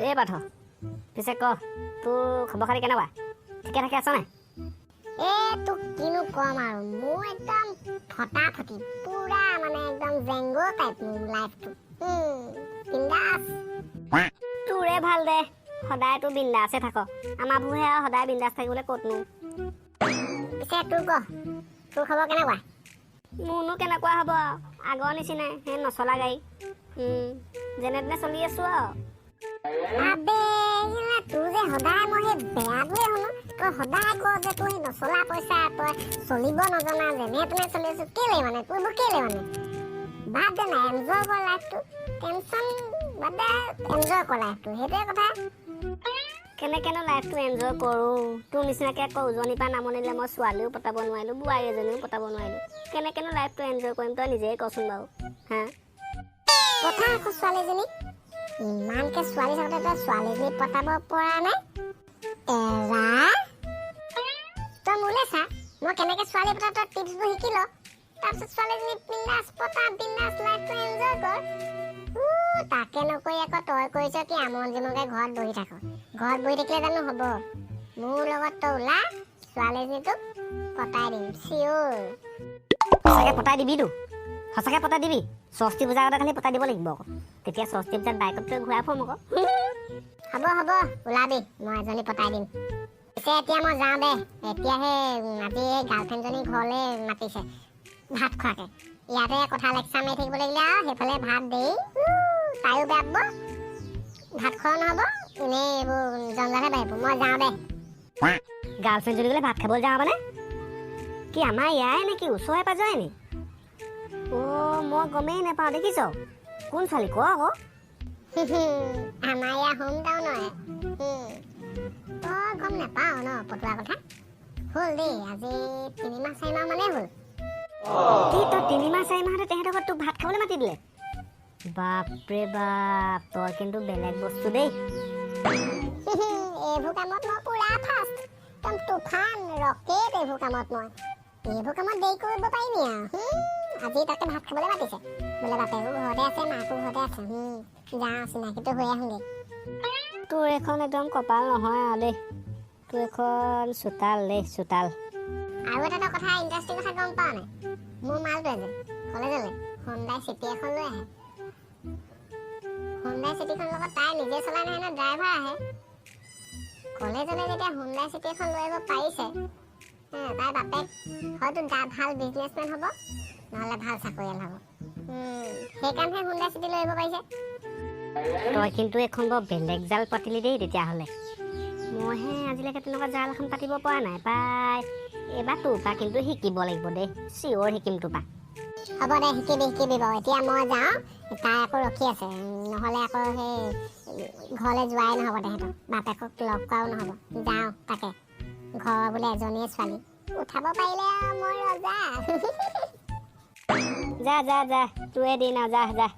এই পাৰ্থ, পিছে ক, তোৰ খবৰ খাতি কেনেকুৱা? ঠিকে থাকে আছ নাই? এ তোক কিনো কম আৰু, মোৰ একদম ফটাফটি পুৰা, মানে একদম জেংগ টাইপ মোৰ লাইফটো, বিন্দাছ। তোৰে ভাল দে, সদায় তোৰ বিন্দাছে থাক। আমাৰবোৰহে আৰু সদায় বিন্দাছ থাকিবলৈ ক'তনো। পিছে তোৰ ক, তোৰ খবৰ কেনেকুৱা? মোৰনো কেনেকুৱা হ'ব আৰু, আগৰ নিচিনাই সেই নচলা গাড়ী, যেনে তেনে চলি আছো আৰু। আবে কেলা, তোৰ যে সদায় মই সেই বেয়াটোৱে শুনো। তই সদায় ক যে তোৰ সেই নচলা পইচা, তই চলিব নজনা, যেনে তেনে চলি আছো। কেলে মানে তোৰ এইবোৰ কেলে মানে? বাদ দে না, এনজয় কৰ লাইফটো। টেনচন বাদ দে, এনজয় কৰ লাইফটো, সেইটোৱে কথা। কেনেকেনো লাইফটো এনজয় কৰোঁ? তোৰ নিচিনাকে আকৌ উজনিৰ পৰা নামনিলে মই ছোৱালীও পতাব নোৱাৰিলোঁ, বোৱাৰী এজনীও পতাব নোৱাৰিলোঁ। কেনেকেনো লাইফটো এনজয় কৰিম, তই নিজেই কচোন বাৰু। হা? পতা আকৌ ছোৱালীজনী। ইমানকে ছোৱালী থাকোঁতে তই ছোৱালীজনী পতাব পৰা নাই? এৰা, তই মোলৈ চা, মই কেনেকে ছোৱালী পতা, তই টিপছবোৰ শিকি ল। তাৰপিছত ছোৱালীজনী বিন্দাছ পতা, বিন্দাছ লাইফটো এনজয় কৰ। তাকে নকৰি আকৌ তই কৰিছ কি? আমন জিমনকে ঘৰত বহি থাক। ঘৰত বহি থাকিলে জানো হ'ব? মোৰ লগত তই ওলা, ছোৱালীজনী তোক পতাই দিম, চিয়'ৰ। সঁচাকে পতাই দিবিতো? সঁচাকে পতাই দিবি? সৰস্বতী পূজাৰ আগতে খালি পতাই দিব লাগিব আকৌ। তেতিয়া সৰস্বতী পূজাত বাইকত তই ঘূৰাই ফুৰম আকৌ। হ'ব হ'ব, ওলাবি, মই এজনী পতাই দিম। পিছে এতিয়া মই যাওঁ দে। এতিয়া সেই আজি এই গাৰ্লফ্ৰেণ্ডজনী ঘৰলৈ মাতিছে ভাত খোৱাকে। ইয়াতে কথা লেকচাৰ মাৰি থাকিব লাগিলে আৰু সেইফালে ভাত দেৰি, তাইও বেয়া পাব, ভাত খোৱাও নহ'ব, এনেই এইবোৰ জঞ্জালহে বাঢ়িব। মই যাওঁ দে। গাৰ্লফ্ৰেণ্ডজনী গ'লে ভাত খাবলৈ যাওঁ মানে কি, আমাৰ ইয়াৰে নেকি, ওচৰে পাজৰে নি? অ', মই গমেই নাপাওঁ। দেখিছ, কোন ছোৱালী ক আকৌ। আমাৰ ইয়াৰ হোম টাউনৰে। তই গম নাপাৱ ন পটোৱা কথা? হ'ল দেই, আজি 3 মাহ 4 মাহ মানেই হ'ল। কি, তই 3 মাহ 4 মাহতে তেহেঁতৰ ঘৰত তোক ভাত খাবলৈ মাতি দিলে? বাপৰে বাপ, তই কিন্তু বেলেগ বস্তু দেই। এইবোৰ কামত মই পুৰা ফাষ্ট, একদম তুফান ৰকেট এইবোৰ কামত। মই এইবোৰ কামত দেৰি কৰিব পাৰি নি আৰু? আজি তাকে ভাত খাবলৈ মাতিছে বোলে, বাপেকো ঘৰতে আছে, মাকো ঘৰতে আছে। যাওঁ, চিনাকিটো হৈ আহোঁগে। তোৰ এখন একদম কপাল নহয় আৰু দেই, তোৰ এখন চোতাল দেই, চোতাল। আৰু এটা তই কথা, ইণ্টাৰেষ্টিং কথা গম পাৱ নাই? মোৰ মালটোৱে যে কলেজলৈ হোণ্ডাই চিটি এখন লৈ আহে। হোণ্ডাই চিটিখনৰ লগত তাই নিজে চলাই নাহে নহয়, ড্ৰাইভাৰ আহে। কলেজলৈ যেতিয়া হোণ্ডাই চিটি এখন লৈ আহিব পাৰিছে, তাইৰ বাপেক হয়তো ভাল বিজনেছমেন হ'ব, নহ'লে ভাল চাকৰিয়াল হ'ব। সেইকাৰণেহে হোণ্ডাই চিটি লৈ আহিব পাৰিছে। তই কিন্তু এখন বৰ বেলেগ জাল পাতিলি দেই তেতিয়াহ'লে। মইহে আজিলৈকে তেনেকুৱা জাল এখন পাতিব পৰা নাই পাই। এইবাৰ তোৰ পৰা কিন্তু শিকিব লাগিব দেই, চিয়'ৰ শিকিম তোৰ পৰা। হ'ব দে, শিকিবি শিকিবি বাৰু। এতিয়া মই যাওঁ, তাই আকৌ ৰখি আছে। নহ'লে আকৌ সেই ঘৰলৈ যোৱাই নহ'ব, তেহেঁতৰ বাপেকক লগ কৰাও নহ'ব। যাওঁ তাকে, ঘৰৰ বোলে এজনীয়ে ছোৱালী, উঠাব পাৰিলে আৰু মই ৰজা। যা যা যা, তোৰে দিন আৰু, যা যা।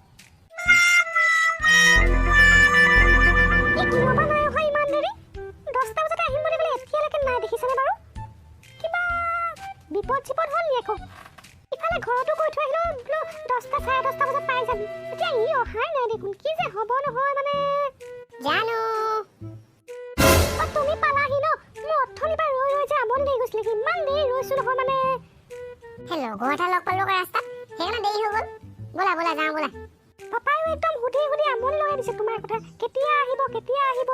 এই কিয় বা নাই অহা ইমান দেৰি? 10টা বজাতে আহিম বুলি ক'লে, এতিয়ালৈকে নাই, দেখিছেনে বাৰু? কিবা বিপদ চিপদ হ'ল নি আকৌ? ইফালে ঘৰতো কৈ থৈ আহিলোঁ বোলো 10টা 10:30 বজাত পাই যাবি। এতিয়া ই অহাই নাই দেখোন, কি যে হ'ব নহয় মানে। জানো। অ, তুমি পালাহি ন? মই অথনিৰ পৰা ৰৈ ৰৈ যে আমনি লাগি গৈছিলে, ইমান দেৰি ৰৈছো নহয় মানে। সেই লগৰ এটা লগ পালোঁ আকৌ ৰাস্তাত, সেইকাৰণে দেৰি হৈ গ'ল। ব'লা ব'লা, যাওঁ ব'লা। পাপায়ো একদম সুধি সুধি আমনি লগাই দিছে তোমাৰ কথা, কেতিয়া আহিব কেতিয়া আহিব।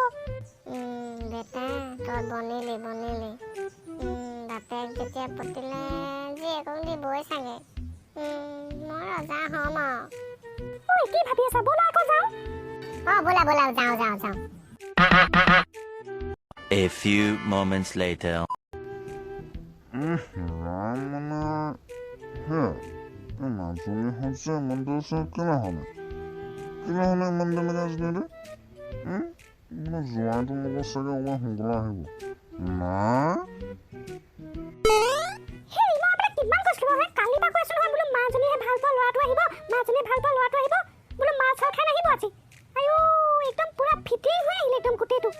বেটা, তই বনিলি বনিলি। বাপেক যেতিয়া পতিলে জীয়েকক দিবই চাগে। মই ৰজা হ'ম আৰু। ঐ, কি ভাবি আছা? ব'লা আকৌ যাওঁ। অঁ, ব'লা ব'লা, যাওঁ যাওঁ যাওঁ। A few moments later. Ram, মানে হে এই মাজনীহঁত যে ইমান দেৰি আছে, কেলে অহা নাই? কেলে অহা নাই ইমান দেৰিলৈকে আজিলৈকে? মানে জোঁৱাইটোৰ লগত চাগে অকণমান সোনকালে আহিব নাই। হেৰি, মই আপোনাক কিমান কৈছিলো নহয়, কালিৰ পৰা কৈ আছো নহয় বোলো মাজনীয়ে ভাল পোৱা ল'ৰাটো আহিব, মাজনীয়ে ভাল পোৱা ল'ৰাটো আহিব বোলো, মাল চাল খাই নাহিব আজি। আইঅ, একদম পুৰা ফিটিং হৈ আহিলে একদম গোটেইটো।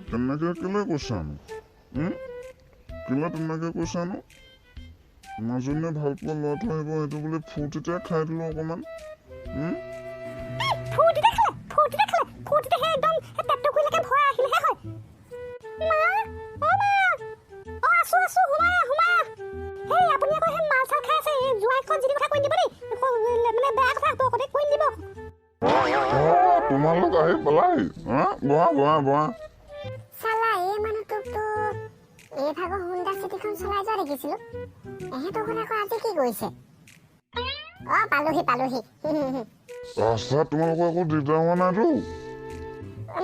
তেনেকে কেলে কৈছানো? কেলে তেনেকে কৈছানো? মাজনীয়ে ভাল পোৱা ল'ৰাটো আহিব সেইটো বুলি ফূৰ্তিতে খাই দিলোঁ অকণমান। ফূৰ্তিতে খালে, ফূৰ্তিতে খালে, ফূৰ্তিতে সেই একদম সেই পেটটো গুৰিলৈকে ভৰাই আহিলেহে হয়। মা, অ মা, অ আছো আছো, সোমাই আহ, সোমাই আহ। হেই, আপুনি আকৌ সেই মাল চাল খাই আছে, এই জোঁৱাইখন যি টি কথা কৈ নিদিব দেই, মানে বেয়া কথা হ'ব আকৌ দেই, কৈ নিদিব। অ তোমালোক আহি পালাই, হা? বহা বহা বহা। চালা, এই মানুহটোকতো এই ভাগৰ হোণ্ডা চিটিখন চলাই যোৱা দেখিছিলো, এহেঁতৰ ঘৰত আকৌ আজি কি কৰিছে? অ পালোহি পালোহি। ৰাস্তাত তোমালোকৰ একো দিগদাৰ হোৱা নাইতো?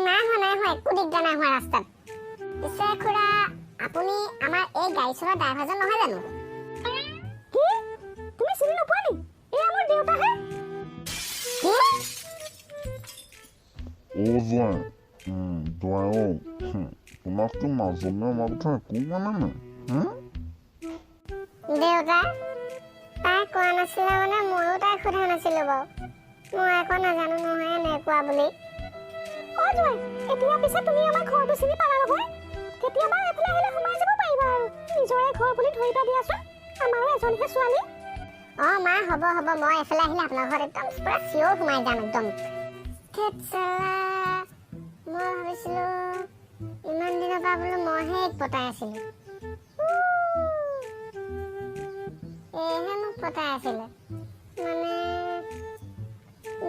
নাই হোৱা, নাই হোৱা, একো দিগদাৰ নাই হোৱা ৰাস্তাত। পিছে খুৰা, আপুনি আমাৰ এই গাড়ী চলোৱা ড্ৰাইভাৰজন নহয় জানো? কি, তুমি চিনি নোপোৱা নি? এয়া মোৰ দেউতাহে। কি? অ জোঁৱাই, জোঁৱাই অ, তোমাকতো মাজনীয়ে আমাৰ কথা একো কোৱা নাই নে? দেউতা, তাই কোৱা নাছিলে, মানে ময়ো তাইক সোধা নাছিলো বাৰু, মই আকৌ নাজানো নহয় এনেকুৱা বুলি। অ জোঁৱাই, এতিয়া পিছে তুমি আমাৰ ঘৰটো চিনি পালা নহয়, কেতিয়াবা এইফালে আহিলে সোমাই যাব পাৰিবা আৰু, নিজৰে ঘৰ বুলি ধৰিবা দিয়াচোন, আমাৰো এজনীহে ছোৱালী। অ মা, হ'ব হ'ব, মই এইফালে আহিলে আপোনাৰ ঘৰত একদম পুৰা চিয়'ৰ সোমাই যাম একদম। ধেৎ চালা, মই ভাবিছিলো ইমান দিনৰ পৰা বোলো মইহে এইক পতাই আছিলো, এইহে মোক পতাই আছিলে, মানে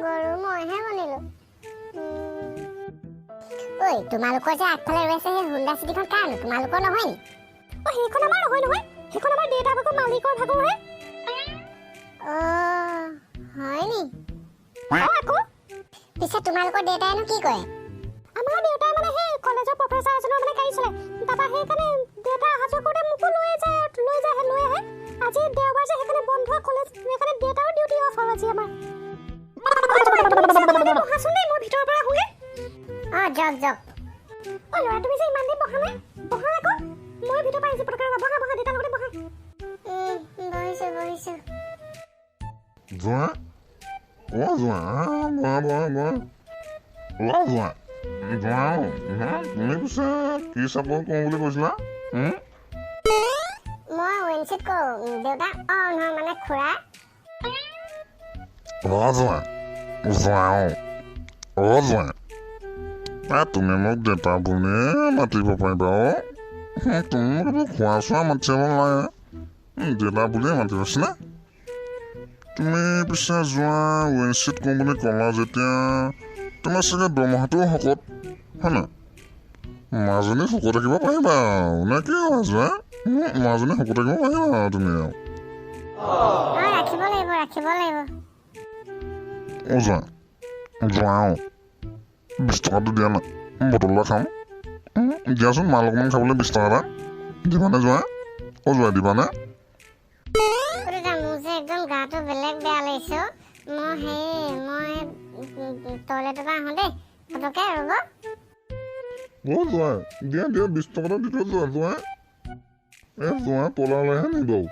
গৰু মইহে বনিলো। ঐ, তোমালোকৰ যে আগফালে ৰৈ আছে সেই হোণ্ডা চিটিখন কাৰ নো? তোমালোকৰ নহয় নি? অ সেইখন আমাৰ নহয় নহয়, সেইখন আমাৰ দেউতা ভাগৰ মালিকৰ ভাগৰহে। অ হয় নি? অ আকৌ। পিছে তোমালোকৰ দেউতাইনো কি কৰে? আমাৰ দেউতাই মানে সেই কলেজৰ প্ৰফেচাৰ এজনৰ মানে গাড়ী চলায়, তাৰপৰা সেইকাৰণে দেউতা অহা যোৱা কৰোঁতে মোকো লৈ যায় আৰু লৈ যায়, লৈ আহে। আজি দেওবাৰ যে, সেইকাৰণে বন্ধ কলেজ, সেইকাৰণে দেউতাৰো ডিউটি অফ আৰু আজি আমাৰ। বহাচোন দেই, মই ভিতৰৰ পৰা আহোঁগে। অ যাওক যাওক। অ ল'ৰা, তুমি যে ইমান দেৰি বহা নাই, বহা আকৌ, মই ভিতৰৰ পৰা আহিছোঁ পটককৈ। ৰ'বা, বহা বহা, দেউতাৰ লগতে বহা। বহিছো বহিছো। জোঁৱাই, অ জোঁৱাই, বহা বহা বহা। অ জোঁৱাই, জোঁৱাই অ, হা, তুমি পিছে কি চাকৰি কৰোঁ বুলি কৈছিলা? মই ৱেনচিত কৰোঁ দেউতা। অ নহয়, মানে খুৰা। অ জোঁৱাই, জোঁৱাই অ, অ জোঁৱাই, এ তুমি মোক দেউতা বুলিয়ে মাতিব পাৰিবা অ, তুমি মোক এইবোৰ খোৱা চোৱা মাতিব নালাগে, দেউতা বুলিয়ে মাতিবাচোন। তুমি পিছে যোৱা ৱেনচিত কৰোঁ বুলি ক'লা যেতিয়া, তোমাৰ চাগে দৰমহাটোও শকত হয় নাই? মাজনী শকত ৰাখিব পাৰিবা আৰু নে কি অ যোৱা? মাজনী শকত ৰাখিব পাৰিবা আৰু তুমি আৰু। অ ৰাখিব লাগিব, ৰাখিব লাগিব। অ যোৱা, যোৱা অ, 20 টকাটো দিয়া না, বটল এটা খাম। দিয়াচোন মাল অকণমান খাবলৈ 20 টকা এটা দিবানে যোৱা? অ যোৱা, দিবানে? অ দেউতা, মোৰ যে একদম গাটো বেলেগ বেয়া লাগিছে অ। মই হেৰি, মই টয়লেটৰ পৰা আহোঁ দেই পটককৈ, ৰ'ব। অ যোৱা, দিয়া দিয়া, 20 টকা এটা দি থৈ যোৱা যোৱা। এ যোৱা, পলালেহে নি বাৰু?